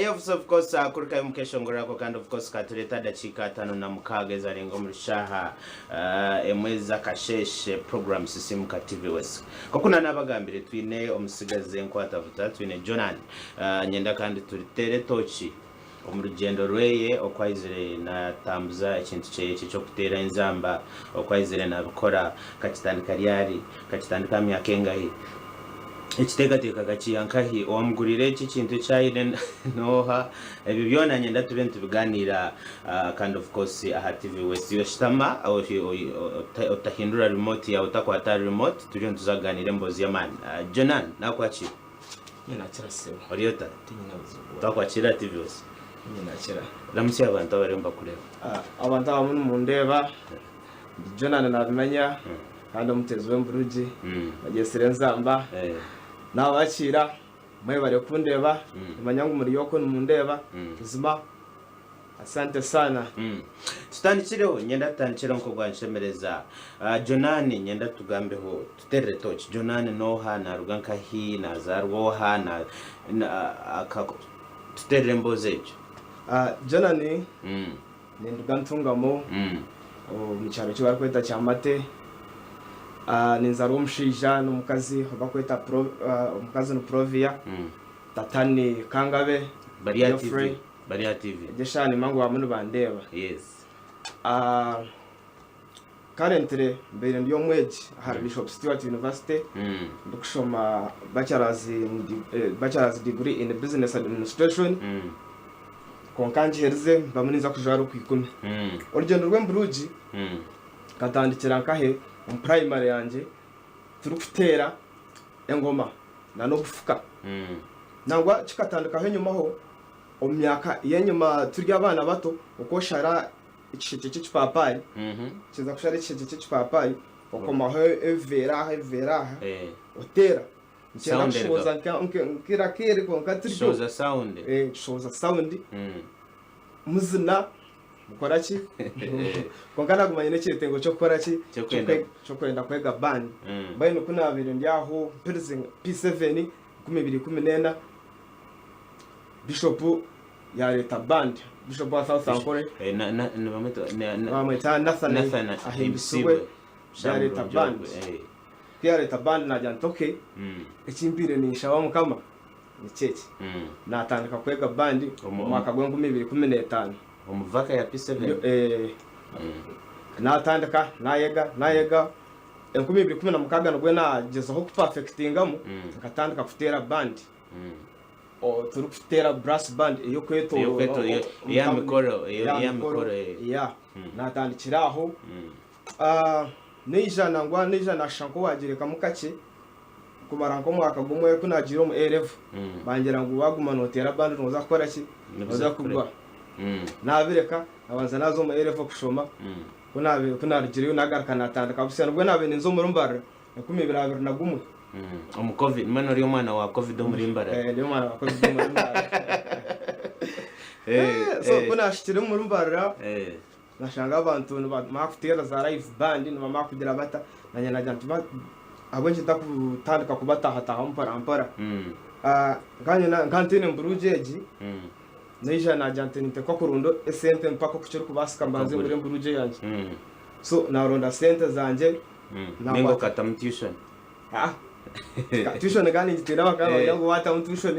Yes, of course, kurikayo mukeshongoro ako kandi of course katureta dakiika 56 ezarenga omuri shaaha emwe z'akasheeshe program Sisimuka TV West. Nk'oku nanabagambire twine omusigazi enkwatabuta twine Jonan. Nyenda kandi tuteere etoki omu rugyendo rweye oku aizire natambuza ekintu kyeye eki eky'okuteera enzamba oku aizire nabikora akakitandika ryari akakitandika aha myaka engahi ekiteekateeko akakiiha nkahi owamuguriire eki ekintu eki aine n'oha ebyo byona niinyenda tube nitubigaaniira kandi of course aha TV West iwe shutama otahindura remote yaawe otakwata ahari remote turiyo nituza kugaaniira emboozi y'amaani Jonan naakwakiira. Nyine nakira sebo. Ori ota? Tinyine buzibu bwona. Twakwakiira aha TV West. Nyine nakira. Ramutsya abantu abariyo nibakureeba. Abantu abamwe nimundeeba Ndi Jonan Nabimanya kandi omuteezi w'emburugi bagyetsire enzamba. Nabakiira mwebare kundeeba nimanya ngu muri okwo nimundeeba buzima asante sana. Tutandikireho, nyenda tutandikireho nk'ogwanshemereza. Jonan nyenda tugambeho tuterere toki. Jonan n'oha, naruga nkahi, nazaarwa oha, na, na, tuterere emboozi egyo. Jonan Ninduga Ntungamo omu kyaro eki barikweta Kyamate. Ninzaarwa omushaija n'omukazi ou barikweta omukazi ni Provia, tata ni Kangabe Geoffrey. Bari aha TV. Egyo eshaaha nimanya ngu barimu nibandeeba. Currently mbaire ndi omwegi ahari Bishop Stuart University ndikushoma bachelor's degree in business administration. Kwonka ngiherize mbamu ninza kujwara Okwikumi. Orugyendo rw'emburugi nkatandikira nkahe omu purayimare yangye turikuteera engoma n'obufuka. Nangwa kikatandikaho enyimaho omu myaka y'enyima turi abaana bato oku oshara ekishekye ky'ekipapaari, okiheza kushara ekishekye ky'ekipapaari okomaho ebiveera aha ebiveera aha oteera. Nikyenda Sound erika. kushohoza nka- nka- nk'eiraka eri kwonka tiryo. Shohoza sound. Eh, kishohoza sound muzina mukora ki kwonka naguma nyine ekyetengo ky'okukora ki Ky'okwenda. Ky'okwenda kwega band mbwenu ku nabaire ndi aho mperize P7 2014 Bishop yareeta band Bishop wa South Ankole Eh, na- na- nibamweta- na- na- bamweta Nathan Nathan Ahimbisibwe Ahimbisibwe. yareeta band. Eh. Ku yaareeta bandi naagira nti okay, eki mbaire ninshaba Mukama nikyo eki. Naatandika kwega bandi omu mwaka gw'enkumi ibiri ikumi n'etaano. Omu vaka ya P7? Naatandika naayega naayega, 2016 nibwo naagyezaho kupafekitingamu nkatandika kuteera bandi. Turikuteera brass band ey'okwetooroora Eya mikoro, eya mikoro. Yeah, naatandikira aho. Naija nangwa naija nashusha nk'owagyerekamu kakye kumara nk'omwaka gumwe ku nagiire omu A level bangira ngu waguma noteera band noza kukora ki? Noza kugwa. Nabireka nabanza naza omu A level kushoma ku narugireyo nagaruka natandika busya nibwo nabaire ninza omuri Mbarara 2021. Omu covid mbwenu ori omwana wa covid omuri Mbarara? Ndi omwana wa covid omuri Mbarara. So ku nashikire omuri Mbarara Nashanga abantu nibamara kuteera za live band nibamara kugira bata nanye nagira nti ahabw'enki ntakutandika kubatahatahamu mpora mpora. Nkanye nka ntaine mburugi egi naija nagira nti ninteekwa kuronda esente mpaka oku kirikubaasika mbanze ngure emburugi eyangye. So naronda sente zangye Ninga okatamu tuition? Tuition kandi ningitiina bakaba nibagira ngu watamu tuition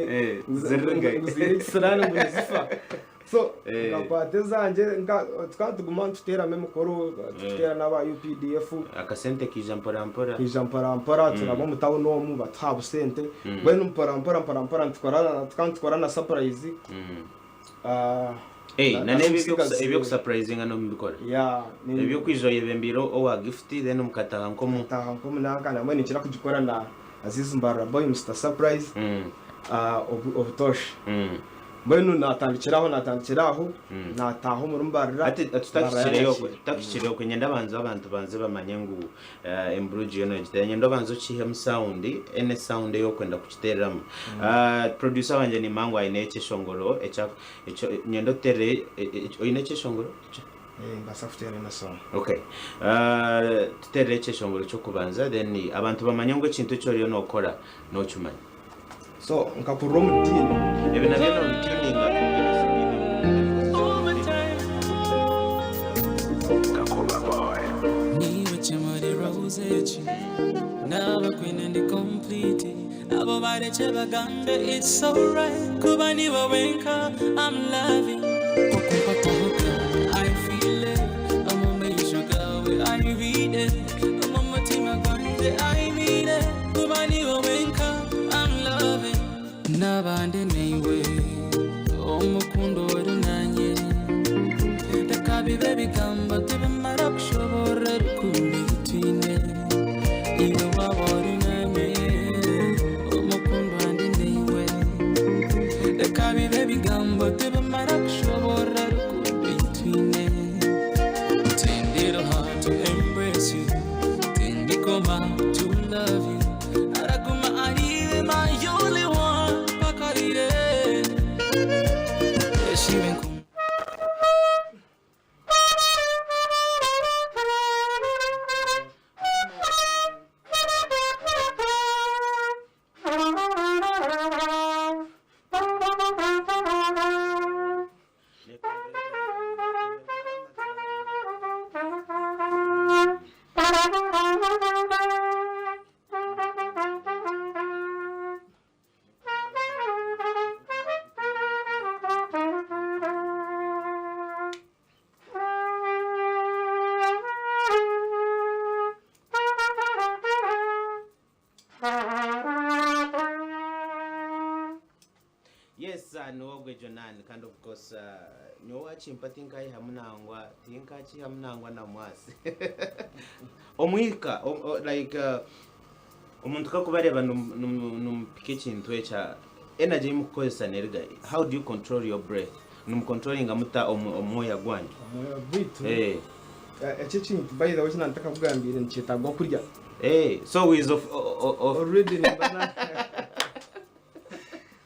ngu ziine ekisiraani ngu nizifa. So nkakwata ezangye tukaba nituguma nituteeramu emikoro tukuteera n'aba UPDF. Akasente kaija mpora mpora. Kaija mpora mpora turaba omu tawuni omu batuha aha busente mbwenu mpora mpora mpora mpora nitukora tukaba nitukora na sapurayizi. Na n'ebyo eby'okusapurayizinga n'omubikora? Yeah. Eby'okwija oyebembeire owa gifuti then mukataaha nk'omu. Mukataaha nk'omu nanka nambwenu ninkira kugikora na Aziz Mbarara Boy Mister Surprise obutoosha. Mbwenu naatandikira aho, naatandikira aho, naataaha omuri Mbarara. Hati Mbarara tutahikireyo okwe, yanyakiira. tutahikireyo okwe, nyenda banze abantu banze bamanye ngu emburugi yo noogiteera. Nyenda obanze okihemu sound, any sound ei orikwenda kukiteereramu. Producer wangye nimanya ngu aine ekyeshongoro ekya ekyo nyenda otuteerere oine ekyeshongoro? Nimbaasa kuteera eno song. Okay. Tuteerere ekyeshongoro ky'okubanza then abantu bamanye ngu ekintu eki oriyo nookora nookimanya. So nkakurira omu diini. Ebi nabyo nobityuninga Niiwe kimuri Rose eki Naaba kwine ndi complete Abo barekye bagambe it's alright Kuba niiwe wenka I'm loving Okunkwataho kwawe I feel it Omu maisho gaawe I read it Omu mutima gwangye I mean it Kuba niiwe wenka I'm loving Naaba ndi naiwe Omukundo ori nanye Reka bibe bigambo tibimara kushoboorora rukundo ei twine Iwe waaba ori nanye Omukundwa ndi naiwe Reka bibe bigambo tibimara kushoboorora rukundo ei twine Tindiro hard to embrace you Tindikoma to love you Araguma ariwe my only one Pakarire Eshiwe nkum Yes, niwogwe Jonan kandi of course nyowe wakimpa tinkayihamu nangwa tinkakihamu nangwa na mwasi omwika like omuntu kakubareba numupika ekintu ekya energy eyimukukozesa neriga how do you control your breath numucontrollinga muta omwoya gwanyu? Omwoya gwaitu eki ekintu by the way eki ntakakugambire nikyetaaga okurya. So with of, of, Already nimba na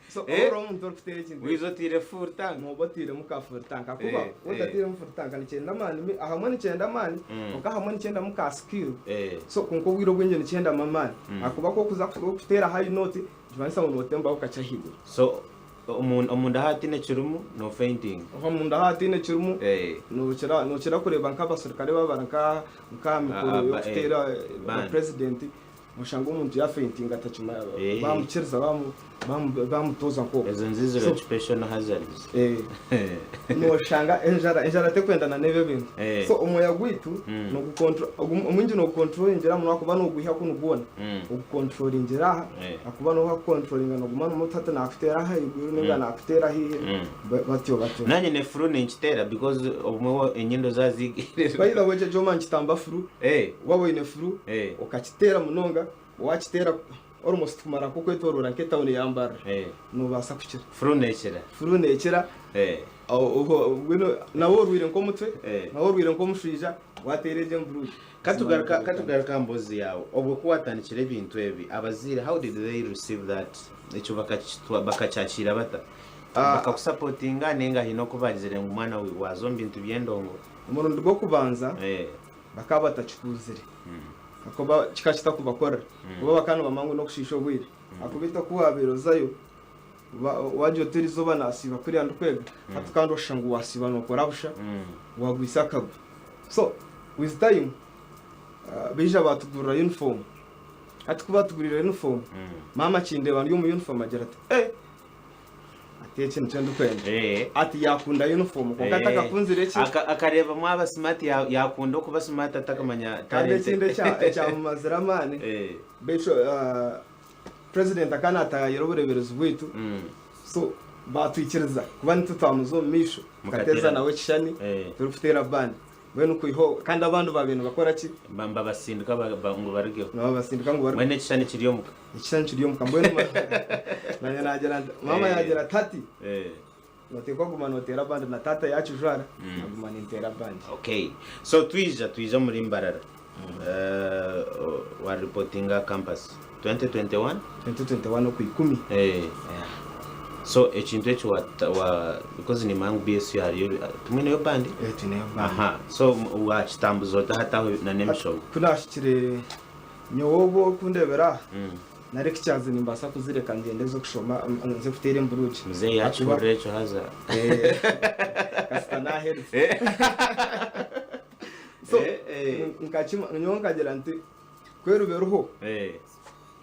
so ori omuntu orikuteera ekintu wiza otiire full tank nooba otiiremu ka full tank ahakuba otateiremu full tank nikyenda amaani ahamwe nikyenda amaani kwonka ahamwe nikyendamu ka skill so kwonka obwire obwingi nikyendamu amaani ahakuba ku orikuza kuteera high note nikimanyisa ngu nootembaho kakye ahaiguru. So omunda haaba hataine kirimu no fainting. Omunda haaba hataine kirimu nookira kureeba nk'abaserukare baaba bari nk'aha mikoro y'okuteera ba president oshanga omuntu yafeintinga atakimanya bamukiriza bamutooza nk'okwo. Ezo nizo ziri occupational hazards. Noshanga enjara enjara tekwendana n'ebyo bintu. So omwoya gwaitu omwingi nogukontrolingira muno ahakuba nogwiha kunu gwona ogukontrolingira aha ahakuba noha kukontrolinga noguma nomuta hati nakuteera ahaiguru ninga nakuteera haihi batyo batyo. Nanye ne flu ninkiteera because obumwe enyindo zazigirira. By the way ekyo ekyoma nikitamba flu waaba oine flu okakiteera munonga wakiteera almost kumara nk'okwetoroora nk'etawuni ya Mbarara nobaasa kukira. Flu nekira? Flu nekira nawe orwaire nk'omutwe nawe orwaire nk'omushwija wateera egyo emburuugi. Katugaruke aha mboozi yaawe, obwo ku watandikire ebintu ebi abazaire how did they receive that ekyo bakakyakiira bata? Bakakusapotinga ninga haine oku bagizire ngu mwana waaza omu bintu by'endongo? Omurundi gw'okubanza bakaba batakikuuzire ahakuba kikaba kitakubakorera kuba bakaba nibamanya ngu n'okushiisha obwire ahakuba itwe ku waabaire ozayo waagira oti erizooba naasiiba kuriya ndikwega hati kandi oshusha ngu waasiiba nookora busha waagwisa akagwe so with time baija baatugurira uniform hati ku baatuguriire uniform maama akindeeba ndi omu uniform agira ati eh Ati eki nikyo ndikwenda. Ati yakunda uniform kwonka atakakunzire eki. Akareeba mwaba smart yakunda okuba smart atakamanya Kandi talent. ekindi ekyamumazire amaani beitu president akaba natayayira obureeberezi bwaitu so batwikiriza kuba nitwe twamuza omu maisho tukateeza nawe ekishushani turikuteera band mbwenu kwiha obwo kandi abandi baabaire nibakora ki? Nibabasindika ngu barugeho. Nibabasindika ngu barugeho. Mbwenu ekishushani kiri omuka. Ekishushani kiri omuka mbwenu nanye nagira nti maama yagira ati hati noteekwa kuguma noteera bandi na taata yakijwara naguma ninteera bandi. Okay so twija twija omuri Mbarara wa reportinga campus 2021? 2021 okwikumi. So ekintu eki wa because nimanya ngu BSU hariyo timwineyo bandi? Twineyo bandi. Aha so wakitambuza ota hati aho na n'emishomo? Kunahikire nyowe obu orikundeebera aha. Na lectures nimbaasa kuzireka ngyende nze kushoma nze kuteera emburugi. Muzeeyi Ahakuba yakihurira ekyo haza. eh, kasita naaherize. So Eh, eh. nkakima nyowe nkagira nti ku eriba eriho Eh.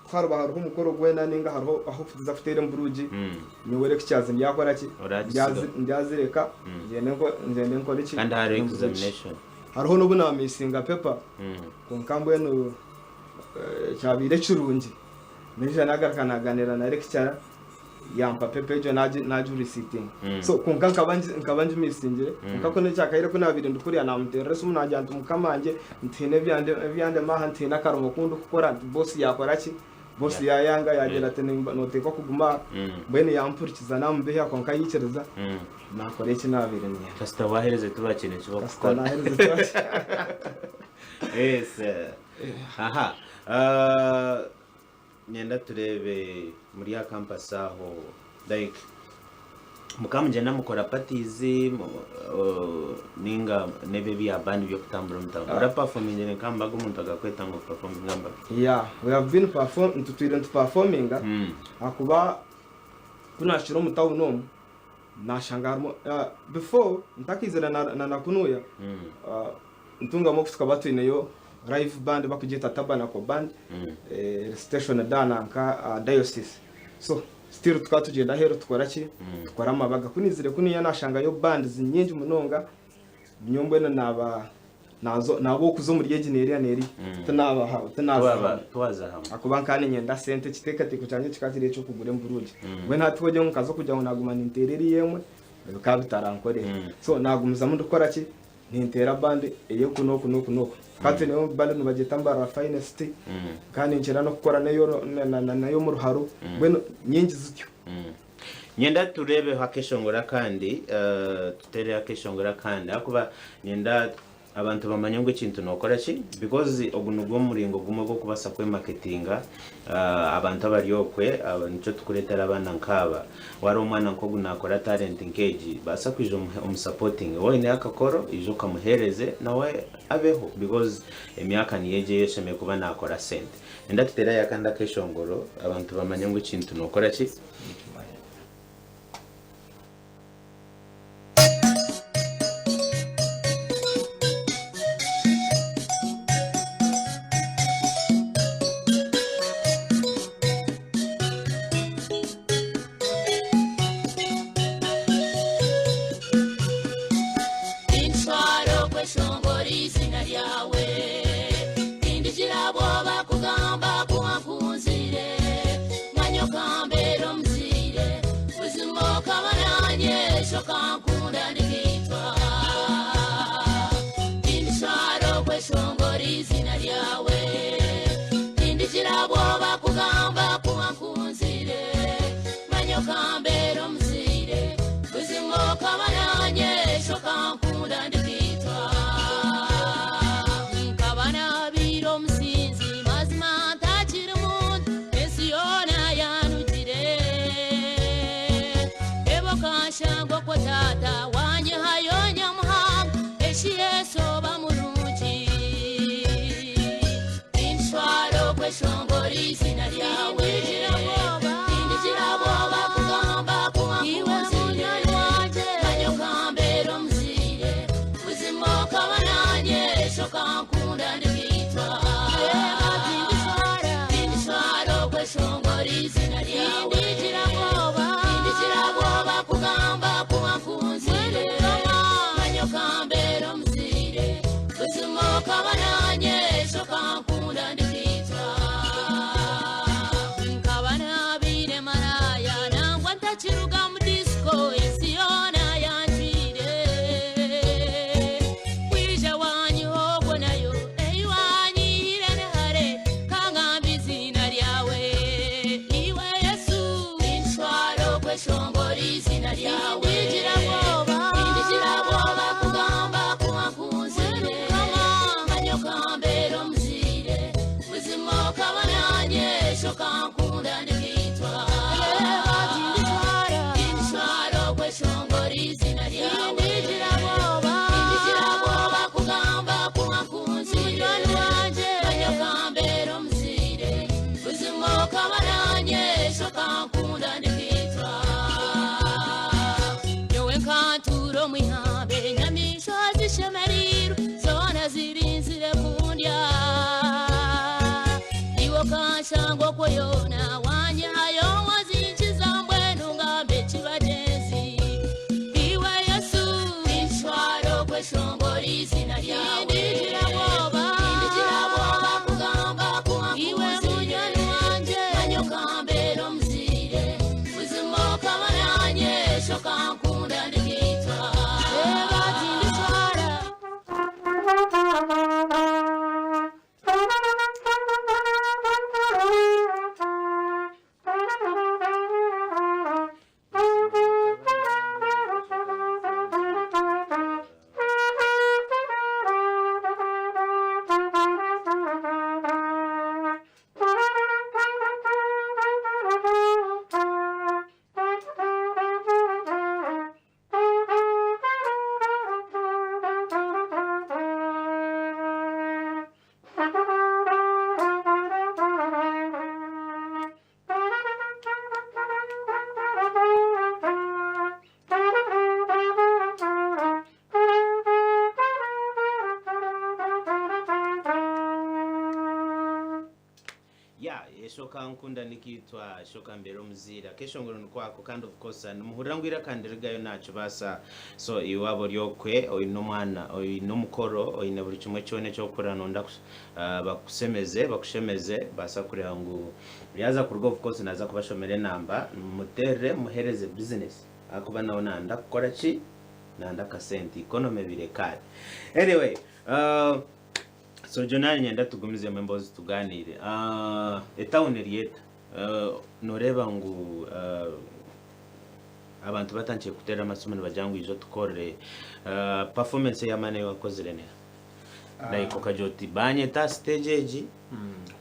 ku hariba hariho omukoro gwena ninga hariho ahu tuza kuteera emburugi Mm. nyowe lectures ndyakora ki? Oragisiga. Ndyazireka ngyende nko- ngyende nkore ki? Kandi hariho Emburugi. examination. Hariho n'obu naamisinga paper Mm. kwonka mbwenu Kyabaire kirungi naija nagaruka naganira na lecturer yampa paper egyo nagi receiptinga so kwonka nkaba nkaba ngimisingire kwonka ku nekyakaire ku nabaire ndi kuriya namuterera esimu nagira nti mukama wangye ntihaine ebyandema aha ntihaine akarimo ku ndikukora nti boss yakora ki boss yayanga yagira ati noteekwa kuguma aha mbwenu yampurikiza namubeha kwonka yaikiriza nakora eki nabaire niinyenda. Kasita wahereza tibakiine eki Kasita bakukora. nahereza tibakiine. Yes. Aha. Uh, nyenda tureebe muri ya campus aho like mukaba mugyenda mukora parties mu- ninga n'ebyo ebya band by'okutambura omutambura ora performingire nka mbaga omuntu akakweta ngu performinga mbaga Yeah, we have been perform tutwire nituperforminga ahakuba ku naashikire omu town omu nashanga harimu before ntakaizire na na kunuya Ntungamo oku tukaba twineyo live band bakugyeta Tabernacle band eri stationed aha nanka aha diocese so still tukaba tugyenda aheeru tukora ki tukora amabaga ku naizire kunuya nashangayo bands nyingi munonga nyowe mbwenu naba naza naba ow'okuza omuri egi n'eriya n'eriya tinaaba tinaza hamwe Twaza hamwe. ahakuba nkaba niinyenda sente ekiteekateeko kyangye kikaba kiri eky'okugura emburugi mbwenu hati hogira ngu nkaza okugira ngu naaguma ninteera eriya emwe bikaba bitarankorera so naagumizamu ndikukora ki Ninteera band ey'oku n'oku n'oku n'oku. Hati niyo band nibagyeta Mbarara Finest, kandi ninkira n'okukora n'eyo n'ey'omu ruharo, mbwenu nyingi zityo. Nyenda tureebeho akeshongoro akandi, tuteereho akeshongoro akandi ahakuba nyenda abantu bamanye ngu ekintu nookora ki because ogu nigwo omuringo gumwe gw'okubaasa kwemaketinga abantu abari okwe nikyo turikureetera abaana nkaaba. Wareeba omwana nk'ogu naakora talent nk'egi, baasa kwija omusapotinge. Waaba oineyo akakoro, ija okamuheereze nawe abeho because emyaka niyo egi ei oshemereire kuba naakora sente. Enda tuteereyo akandi akeshongoro abantu bamanye ngu ekintu nookora ki? Nintwara okweshongora eiziina ryawe, Tindigira bwoba kugamba ku wankunzire, Manya okambeera omuzaire, Buzima okaba nanye, sho okankunda ndikaitwa. Tindishwara okweshongora eiziina ryawe, Tindigira bwoba kugamba ku wankunzire, Manya okambeera omuzaire, Buzima okaba nanye, sho okankunda ndikaitwa. Nkaba nabaire omusinzi, mazima. zirinzire kundya. Iwe okanshanga okwo yoona, wanyihayo wazinkiza, mbwenu ngambe ki bagyenzi? Iwe Yesu, Ninshwara okweshongora izina ryawe. Tindigira bwoba, Tindigira bwoba kugamba ku iwe munywani wangye. Manya okambera omuzaire, buzima okaba nanye, shokankunda ndikiitwa. Reeba tindishwara. Ya eshoka nkunda nikitwa shoka mbere omuzira keshongoro nikwako. Kandi of course nimuhurira ngu iraka ndirigayo nakibasa. So iwabo ryokwe oine omwana, oine omukoro, oine buri kimwe kyona ekyokukora, nonda bakusemeze, bakushemeze, basa kureba ngu yaza kuruga. Of course naza kubashomera enamba, muterere, muhereze business, ahakuba nawe nanda kukora ki? Nanda akasente. Economy birekare. Anyway, so Jonani, nyenda tugumizemu emboozi, tuganire. Etawuni eryeta, noreeba ngu abantu batandikire kuteera amasimu nibagira ngu ija tukorere performance ey'amaani ei wakozire neha? Like okagira oti banyeta stage egi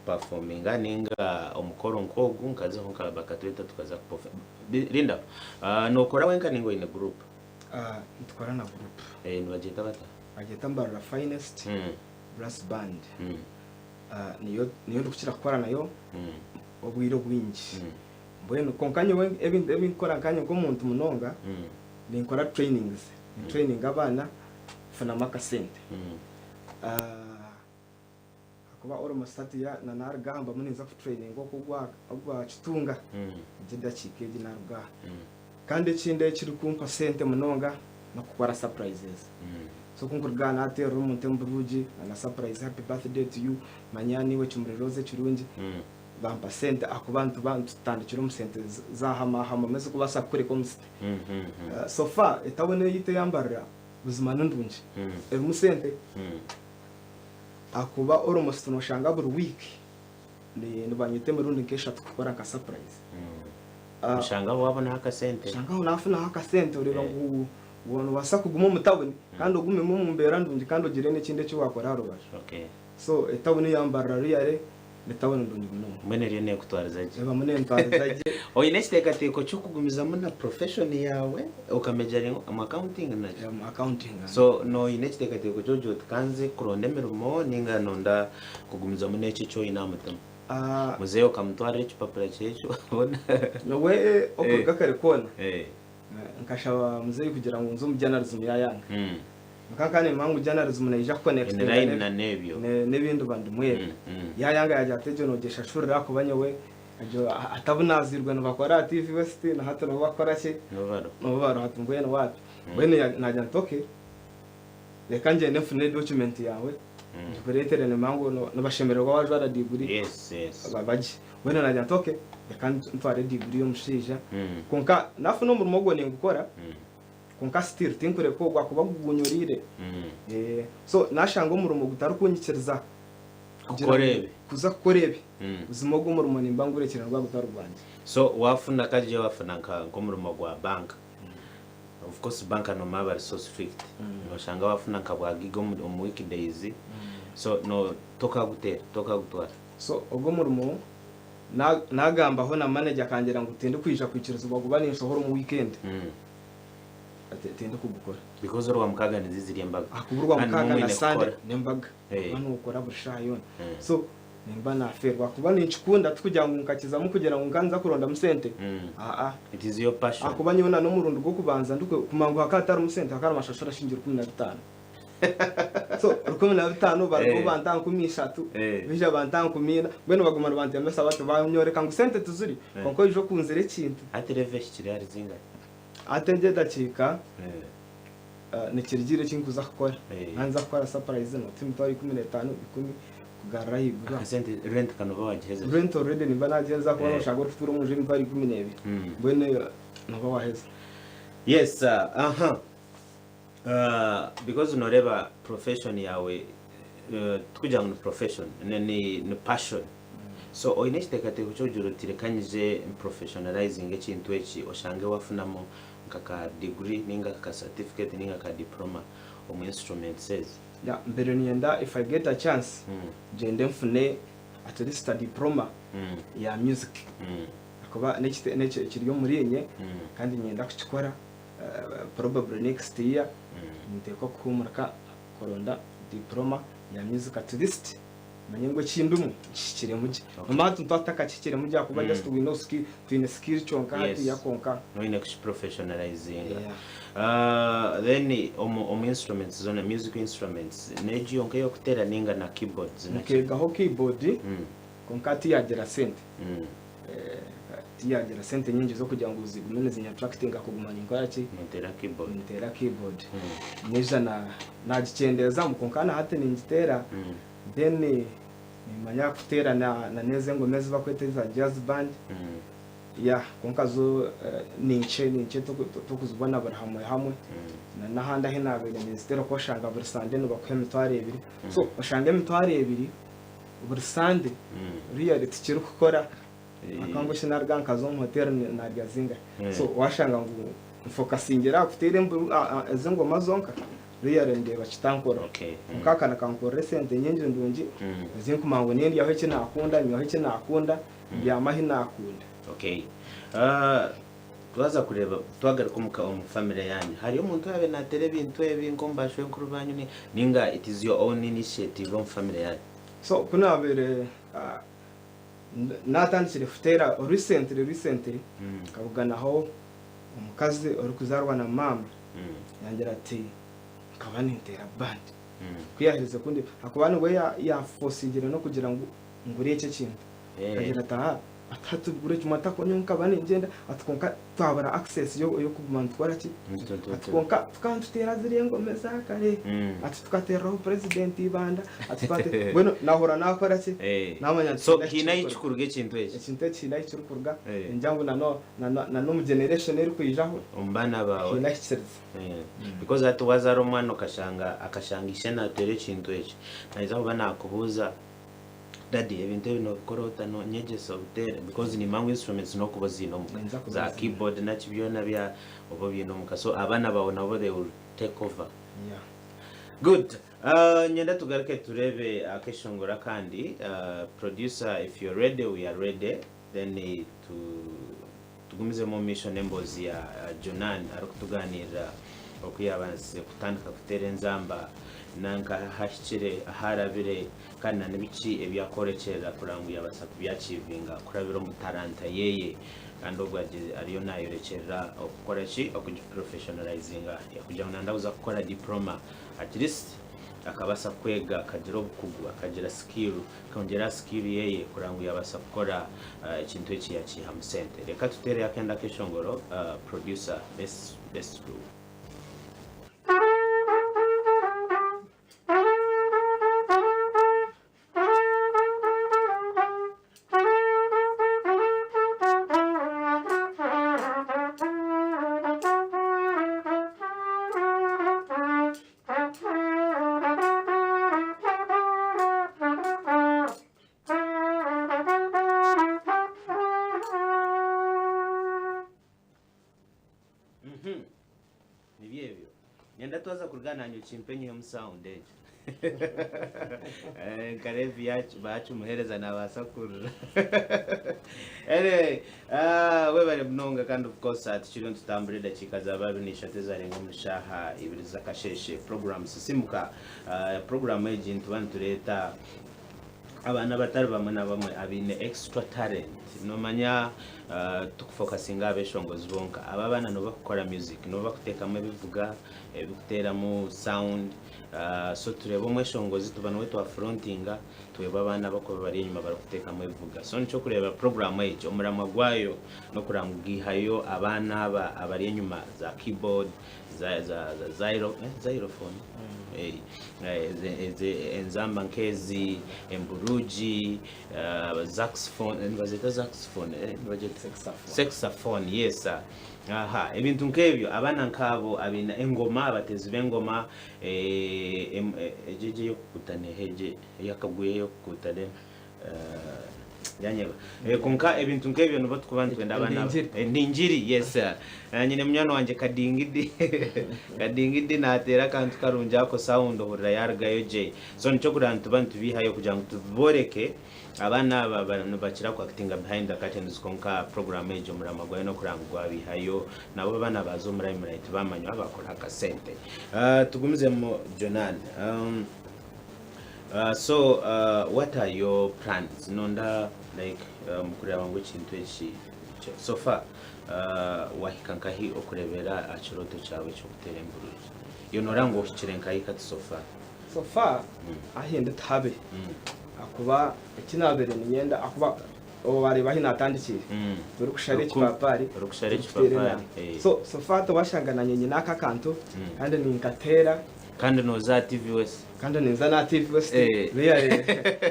performinga, ninga omukoro nk'ogu nkazeho nka bakatweta tukaza kuperform. Linda, nokora wenka ninga oine group? Nitukora na group. Nibagyeta bata? Bagyeta Mbarara Finest Brass Band. Niyo ndikukira kukora nayo obwire obwingi. Mbwenu konka nyowe ebintu ebinkukora nkanye nk'omuntu munonga, ninkora trainings, training abaana, nfunamu akasente. Ahakuba almost hatiya na naruga aha mbamu ninza kutraininga oku ogwa Kitunga egi edakiika egi naruga aha. Kandi ekindi ekirikumpa sente munonga n'okukora surprises. So ku nkuruga aha nateerera omuntu emburugi na na surprise, "Happy birthday to you, manya niiwe kimuri rose ekirungi," bampa sente ahakuba nituba nitutandikira omu sente z'ahamahama ezikubaasa kukureka omu city. So far etawuni eyaitu eya Mbarara buzima ni ndungi, erimu sente ahakuba almost noshanga buri week nibanyeta emirundi nk'eshatu kukora nka surprise. Oshanga aho wabonaho akasente. Oshanga aho nafunaho akasente, oreeba ngu nobaasa kuguma omu tawuni kandi ogumemu omu mbeera ndungi kandi ogire n'ekindi eki wakora aha rubaju. So etawuni eya Mbarara really ni tawuni ndungi munonga. Mbwenu eriyo neekutwariza gye. Ebamu nentwariza gye. Oine ekiteekateeko ky'okugumizamu na profession yaawe okamejaringa omu accounting naki? Omu accounting. So noine ekiteekateeko ky'okugira oti kanze kuronda emirimo, ninga nonda kugumizamu n'ekyo eki oine aha mutima? Muzeeyi okamutwarira ekipapura kyekyo wabona? Nyowe okuruga kare koona nkashaba muzeeyi kugira ngu nze omu journalism, yayanga. Nka nka ngu journalism naija In kuconnectinga line na n'ebyo. N'ebindi bandimwega. Yayanga, yagira ati egyo nogyeshashurira, ahakuba nyowe egyo atabunazirwe nibakora aha TV West, na hati nibo bakora ki? Nibo bariho. Nibo bariho. Ati mbwenu wapi, mbwenu nagira nti okay, reka ngyende nfune document yawe ngikureetere, nimanya ngu nibashemererwa wajwara degree. Bagye. Mbwenu nagira nti okay, reka ntware degree y'omushaija. Kwonka nafuna omurimo ogwo ningukora, kwonka still tinkureka ogwo ahakuba gugunyuriire. So nashanga omurimo gutarikunyikiriza kugira Kukora ngu ebi. Kuza kukora ebi, buzima ogwo omurimo nimba ngurekire nigwa gutari gwangye. So wafuna kagye, wafuna nka nk'omurimo gwa bank, of course bank nomanya bari so strict, noshanga wafuna nka bwa gig omu weekdays, so no tokagutera, tokagutwara? So ogwo omurimo nagambaho na manager akangira ngu tindikwija kwikirizibwa kuba ninshohora omu weekend. Tindikugukora. Because orwa mukaaga nizizirya embaga. Ahakuba orwa Kandi mukaaga nimwe na mwine Sunday kukora. N'embaga. Oba nokora buri shaaha yoona. So nimba nafeerwa ahakuba ninkikunda, tikugira ngu nkakizamu kugira ngu nkanza kurondamu sente. Aa. It is your passion. Ahakuba nyowe na n'omurundi gw'okubanza ndikumangu hakaba hatarimu sente, hakaba hari amashashura shilingi 15. So 15 barugaho banta 3000, baija banta 4000, mbwenu baguma nibantemesa batyo banyoreka ngu sente tiziri kwonka oija okunzire ekintu. Hati level ehikire ahari zingahi? Hati egi edakiika nikirigiirira eki nkuza kukora. Naaba ninza kukora surprise noota emitwaro 15, 10 kugarura ahaiguru aho. Akasente rent ka nooba waagiheza ki? Rent already nimba naagiheza ahakuba nooshanga orikutuura omu nju y'emitwaro 12 mbwenu nooba waaheza. Yes aha because noreeba profession yaawe tikugira ngu ni profession ni passion so oine ekiteekateeko ky'okugira oti reka nyije mprofessionalizinge ekintu eki oshange waafunamu nka ka degree ninga ka certificate ninga ka diploma omu instruments ezi. Yeah, mbaire niinyenda if I get a chance ngyende nfune at least a diploma ya music ahakuba n'ekiri omuriinye kandi niinyenda kukikora probably next year ninteekwa kuhuumurika kuronda diploma ya music at least manye ngu eki ndimu nkihikiremu gye. Nomanya hati nituba tutakakihikiremu gye ahakuba just we know skill, twine skill kyonka hatiiya kwonka. Noine kukiprofessionalizinga. Then omu instruments zoona, musical instruments, n'egi yonka ey'okuteera ninga na keyboards naki? Nkeegaho keyboard kwonka tiyagira sente. Tiyagira sente nyingi z'okugira ngu zigume nizinyattractinga kuguma ninkora ki? Noteera keyboard. Ninteera keyboard. Naija nagikyendeezamu kwonka na hati ningiteera then nimanya kuteera na n'ezo engoma ezi barikweta eza jazz band yeah kwonka zo ni nkye tokuzibona buri hamwe hamwe na n'ahandi ahu naabaire ninziteera okwo oshanga buri Sunday nibakuha 2000 so oshanga 2000 buri Sunday really tikirikukora Ahakuba mbwenu shi naruga nkaza omu hoteri narya zingahi? So washanga ngu nfokasingire aha kuteera ezi engoma zonka, really ndeeba kitankora. Kwonka aka nikankorera esente nyingi ndungi ezinkumanya ngu nindyaho eki naakunda, nywaho eki naakunda, mbyama ahi naakunda. Okay. Twaza kureeba twagaruka omuka omu family yaanyu hariyo omuntu oyaabaire naateera ebintu ebi nk'omu bashwenkuru baanyu ninga it is your own initiative omu family yaanyu? So ku naabaire Natandikire kuteera recently recently nkabuganaho omukazi orikuzaarwa na maama yangira ati nkaba ninteera band kuyaherize kundi ahakuba niwe yaforsingire nokugira ngu ngure eki ekintu akagira ati aha ati hati gura ekimwe ati nyowe nkaba ningyenda ati kwonka twabura access yokuguma nitukora ki ati kwonka tukaba nituteera ziriya engoma ezakare ati tukateereraho president Ibanda ati twate mbwenu nahurira nakora ki namanya nti So haine ahi kirikuruga ekintu eki? Ekintu eki haine ahi kirikuruga ningira ngu na n'omu generation erikwijaho Omu baana baawe. Haine ahi kiriza. Because hati wazaara omwana okashanga akashanga ishe nateera ekintu eki naija kuba nakubuuza Daddy ebintu ebi nobikora ota nyegyesa obuteere because nimanya ngu instruments nokuba oziine omuka Ninza kuba za nziine. keyboard naki byona bya oba obiine omuka so abaana baawe nabo they will take over. Yeah. Good Nyenda tugaruke tureebe akeshongoro akandi producer if you're ready we are ready then tu tugumizemu omu maisho n'emboozi ya Jonan arikutugaaniirira oku yaabaasize kutandika kuteera enzamba nanka ahahikire, ahu arabire kandi na nibiki ebi akworekyerera kureba ngu yaabaasa kubyachiivinga kurabira omu taranta yeeye kandi obwo ariyo naayorekyerera okukora ki? Okugiprofessionalizinga kugira ngu nanda kuza kukora diploma at least akabaasa kwega akagira obukugu akagira skill Akongyera aha skill yeye kureba ngu yabaasa kukora ekintu eki yakiihamu sente. Reka tuteereyo akenda akeshongoro producer let's let's do. Mhm. Nibyo ebyo. Nyenda twaza kuruga nanye okimpe nyihemu sound egyo. Eh, nka Levi yacu bakimuhereza nabaasa kurira. Anyway, ah, webare munonga kandi of course ah, tukiriyo nitutambura edakiika zaba 23 ezarenga omu shaaha ibiri z'akasheeshe. Program Sisimuka. Ah, program egi nituba nitureeta Abaana batari bamwe na bamwe abaine extra talent nomanya tikufokasinga aha beshongozi bonka aba abaana nibo bakukora music nibo bakutekamu ebivuga ebikuteramu sound so tureeba omweshongozi tuba niwe twa frontinga twebwe abaana abakuba bari enyima barikutekamu ebivuga so nikyo okureeba program egi omuramwa gwayo nokureba ngu gwihayo abaana aba abari enyima za keyboard Xylophone, enzamba nk'ezi, emburugi, nibazeeta saxophone, saxophone, yes, aha ebintu nk'ebyo abaana nk'abo abaine engoma, abateezi b'engoma, egyo egyo ey'okukuuta neeha egyo ey'akaguya ey'okukuuta Yanyeba. Eh, konka ebintu nk'ebyo nibo tukuba nitwenda abaana aba- Endingiri. Endingiri, yes. Eh, nyine munywani wangye Kadingidi. Kadingidi nateera akantu karungi ako sound ohurira yarugayo gye. So nikyo kureba nituba nitubihayo kugira ngu tuboreke abaana aba nibakira ku actinga behind the curtains konka program egyo omurama gwayo n'okureba ngu gwabihayo nabo abaana baza omu limelight bamanywa bakora akasente. Ah, tugumizemu Jonan. Um, So what are your plans nonda like mukureba ngu ekintu eki so far wahika nkahi okurebera aha kirooto kyawe eky'okuteera emburugi iwe noreba ngu ohikire nkahi kati so far? So far ahi ndi tihabi ahakuba eki nabaire niinyenda ahakuba wareeba ahi natandikiire turikushara ekipapaari Orikushara turikuteera ekipapaari, enaama eh. so so far tiwashanga nanye nyine ako akantu kandi ninkateera. Kandi noza aha TV West. Kandi ninza n'aha TV West. Eh. Really.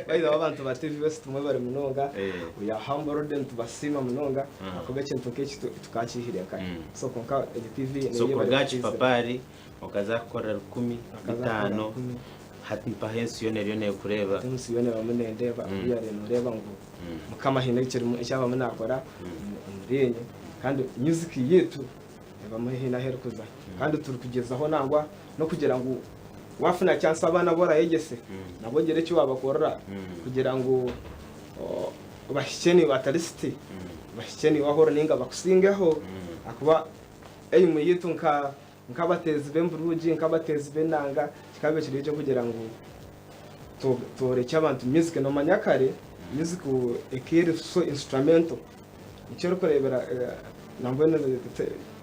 By the way abantu ba TV West mwebare munonga. Eh. We are humbled nitubasiima munonga ahakuba ekintu nk'eki tukakihire nkahi. So kwonka egi TV So neyebare kuruga aha kutwizira. kipapaari okaza kukora rukumi, Nkaza kukora bitaano, rukumi. hati mpaho ensi yoona eriyo neekureeba. Hati ensi yoona ebamu nendeeba, really noreeba ngu Mukama haine ekirimu eki abamu nakora omuri enye. Kandi music yaitu ebamu haine ahu erikuza kandi turikugyezaho nangwa n'okugira ngu waafuna chance abaana abu orayegyese nabo ogire eki waabakorera kugira ngu bahikye naiwe at least bahikye naiwe ahu ori nainga bakusingeho ahakuba aim yaitu nka nk'abateezi b'emburugi nk'abateezi b'enanga kikaba kiri eky'okugira ngu tworekye abantu music noomanya kare music ekaba eri so instrumental. Nikyo orikureebera nambwenu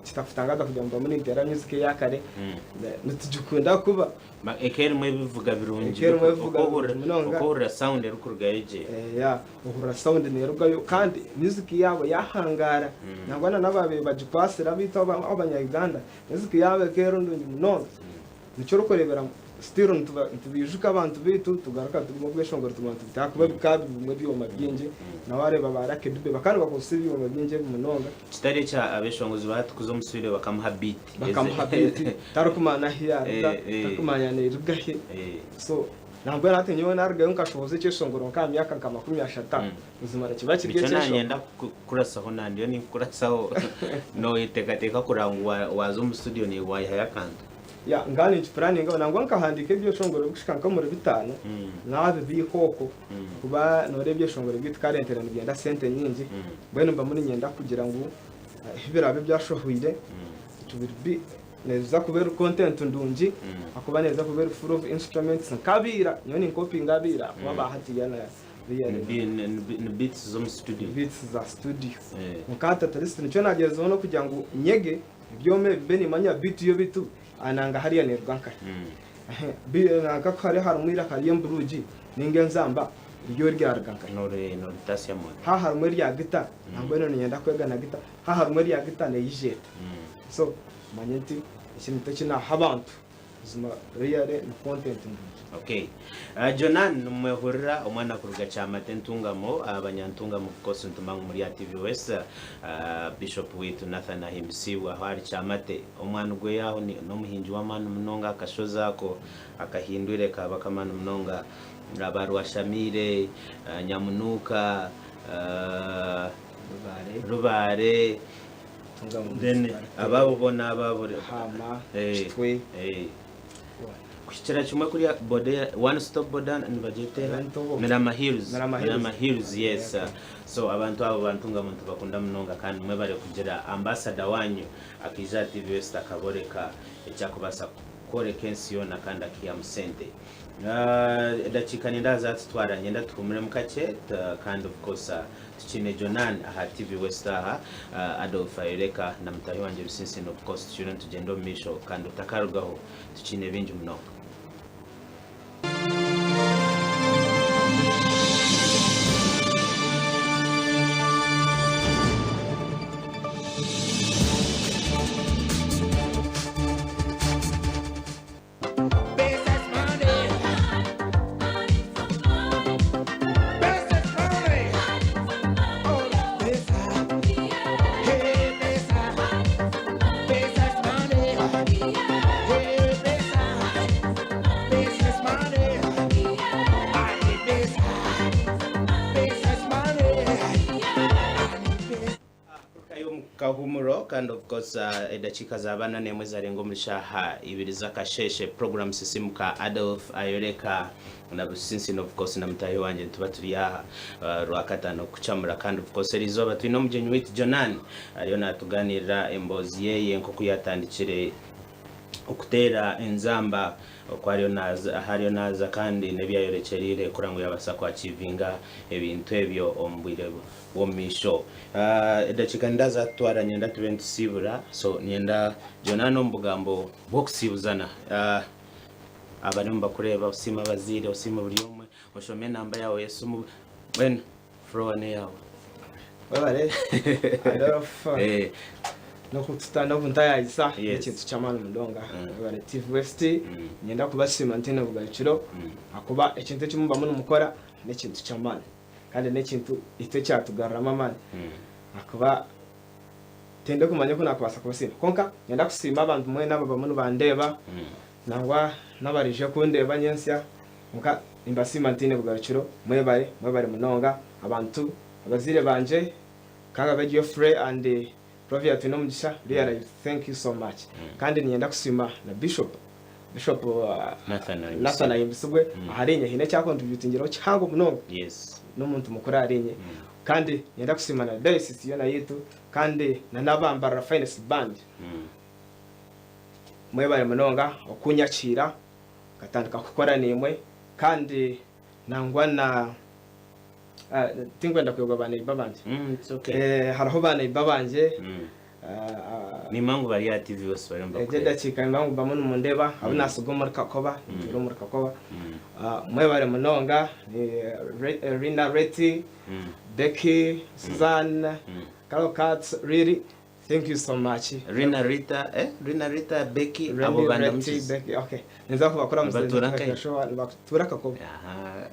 kitakutangaza kugira ngu mbamu ninteera music eya kare nitugikunda kuba. Eka erimu ebivuga birungi. Eka erimu ebivuga birungi munonga. Okuhurira sound erikurugayo gye. Yeah, ohurira sound neerugayo kandi music yaabo yahangaara. Nangwa na n'abaabaire bagikwatsire abaitu abanya Uganda, music yaabo eka eri ndungi munonga. Nikyo orikureebera still nitubaijuka abantu baitu tugaruka tuguma obweshongoro tuguma nitubita ahakuba bikaba biri bimwe ebyoma bingi na waareeba ba Lucky Dube bakaba nibakozesa ebyoma bingi ebi munonga. Kitari ekya abeshongozi ba hati kuza omu studio bakamuha beat. Bakamuha beat tarikumanya ahu yaaruga, tarikumanya neeruga hi. So nambwenu hati nyowe naarugayo nkashohoza ekyeshongoro nk'aha myaka nka 30 buzima nikiba kiri Nikyo ekyeshongoro. nanyenda kukurasaho nandiyo ninkukurasaho noyeteekateeka kureba ngu waaza omu studio naiwe wayihayo akantu. Ya, nkaba ninkipuraningaho nangwa nkahandiika ebyeshongoro birikuhika nk'omuri bitaano naabibiika okwo kuba nooreeba ebyeshongoro byaitu karentere nibyenda sente nyingi mbwenu mbamu niinyenda kugira ngu ahu biraabe byashohwire it will be neeza kuba eri content ndungi ahakuba neeza kuba eri full of instruments nk'abaira nyowe ninkopinga abaira ahakuba aba hatiiya na Ni ni beats z'omu studio. Beats za studio. Kwonka hati at least nikyo nagyezaho n'okugira ngu nyege Ebyoma ebi mbe nimanya bitu yo bitu nanga hariya neruga nkahi. Nanka ku hariho harimu eiraka ry'emburugi ninga enzamba ryo ryaruga nkahi. Noritasyamu ota? Haaba harimu erya gita nambwenu niinyenda kwega na gita, haaba harimu erya gita neija eta. So manye nti eki nikyo eki naaha abantu. Buzima really ni content ndungi. Ok. Jonan nimwehurira omwana kuruga Kyamate Ntungamo, abanyantungamo of course nituma ngu muri aha TV West, Bishop waitu Nathan Ahimbisibwe aho ari Kyamate. Omwani gweye aho n'omuhingi w'amaani munonga akashozi ako akahindwire kaaba k'amaani munonga. Aba Rwashamiire, Nyamunuuka, Rubare, Then ababo bona ababo Hama, Kitwe. Kuhikira kimwe kuriya boda one stop boda nibagyeta eha? Entobo. Mirama Hills. Mirama Hills. Mirama Hills yes. So abantu abo bantunga muntu bakunda munonga kandi mwebare kugira ambassador wanyu akaija aha TV West akaboreka ekyakubaasa kworeka ensi yoona kandi akaihamu sente. Edakiika nindeeba zatutwara niinyenda tuhumuremu kakye kandi of course tukiine Jonan aha TV West aha, Adolf Ayoreka na mutaahi wangye Rusinsino of course tukiriyo nitugyenda omu maisho kandi otakarugaho tukiine bingi munonga. Turukayo omu kahumuro kandi of course edakiika zaaba na n'emwe zarenga omuri shaaha ibiri z'akasheeshe. Program Sisimuka Adolf Ayoreka na Businsino of course na mutaahi wangye nituba turi aha Rwakataano kukucamura kandi of course erizooba twine omugyenyi waitu Jonan ariyo natuganirira emboozi yeye nk'oku yatandikire okuteera enzamba oku ariyo naaza ahu ariyo naaza kandi n'ebi ayorekyereire kureba ngu yaabaasa kwakiivinga ebintu ebyo omu bwire bw'omu maisho. Edakiika nindeeba zaatutwara niinyenda tube nitusiibura so niinyenda Jonah omu bugambo bw'okusiibuzana abarimu nibakureeba osiime abazaire osiime buri omwe oshome enamba yaawe y'esimu mbwenu Floor n'eyaawe. Webare Adolf n'okututa n'okuntayayisa n'ekintu ky'amaani munonga. Webare TV West niinyenda kubasiima ntaine bugarukiro ahakuba ekintu eki mubamu nimukora n'ekintu ky'amaani kandi n'ekintu itwe ekyatugaruramu amaani ahakuba tindikumanya oku naakubaasa kubasiima. Kwonka niinyenda kusiima abantu mwena ababamu nibandeeba nangwa n'abaraije kundeeba nyentsya Kwonka nimbasiima ntaine bugarukiro. Mwebare, mwebare munonga abantu, abazaire bangye, Kagabe Geoffrey and Flavia Twinomugisha, really thank you so much. Kandi niinyenda kusiima na Bishop, Bishop Nathan Ahimbisibwe, ahariinye haine eki akontributingireho kihango munonga. N'omuntu mukuru ahariinye. Kandi niinyenda kusiima na Diocese yoona yaitu kandi na n'aba Mbarara Finest Band. Mwebare munonga okunyakiira. Nkatandika kukora naimwe kandi nangwa na tinkwenda kwebwa ba neighbor bangye. It's okay. Hariho ba neighbor bangye. Nimba ngu bari aha TV West bariyo Egyo nibakureeba. edakiika nimba ngu mbamu nimundeeba abu nasiga omuri Kakoba, nituura omuri Kakoba. Mwebare munonga ni Rina Reti, Becky, Suzanne, Carol Katz, really Thank you so much. Rina Rita, eh? Rina Rita, Becky, Randy, abo Reti, bandamukize. Becky, okay. Ninza kubakora Nibatuura nkahi? Nibatuura Kakoba. Aha.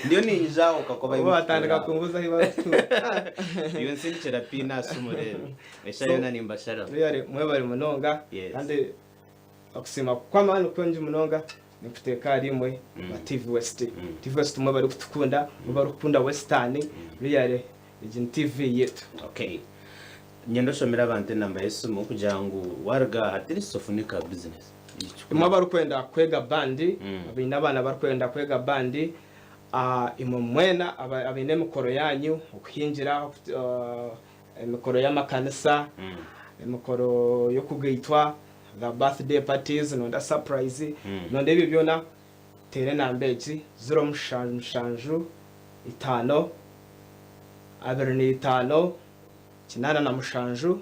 Ndiyo ninyija aho Kakoba Obu batandika kumbuza ahi barikutuura. Iwe nsindikira pin aha simu reero. Eshaaha So, yoona nimbasharaho. Really, mwebare munonga Yes. kandi okusiima kw'amaani kwingi munonga nikuteeka ahari imwe ba TV West. TV West mwebare kutukunda, mwebare kukunda Western, really Egi ni TV yaitu. Okay. Nyenda oshomere abantu enamba y'esimu kugira ngu waruga aha at least ofune ka business. Imwe abarikwenda kwega bandi, abaine abaana abarikwenda kwega bandi, imwe mwena abaine emikoro yaanyu, okuhingira, emikoro y'amakanisa, emikoro y'okugaitwa, za birthday parties, noyenda surprise, noyenda ebyo byona, teera enamba egi, ziro mushanju mushanju itaano, 25, 87,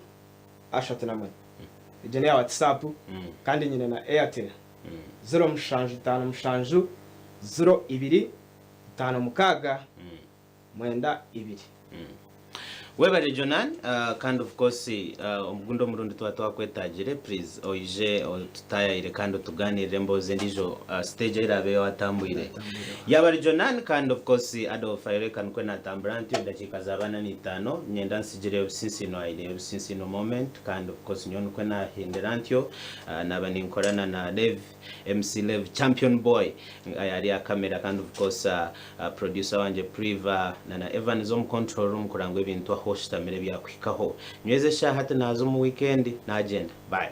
31. Egyo n'eya WhatsApp kandi nyine na Airtel 0757 02 56 92. Webare Jonan kandi of course ogundi omurundi twaba twakwetagire please oije otutayayire kandi otuganirire emboozi endiijo stage eraabe yawatambwire. Yaaba ari Jonan kandi of course Adolf Ayoreka nikwo natambura ntyo edakiika zaaba ana n'itaano niinyenda nsigire Obusinsiino aine Obusinsiino moment kandi of course nyowe nikwo nahindira ntyo naaba ninkorana na Lev MC Lev Champion Boy ari aha camera kandi of course producer wangye Priva na na Evans omu control room kureba ngu ebintu ahu oshutamire byakuhikaho. Nyweza eshaaha hati naaza omu weekend nagyenda. Bye.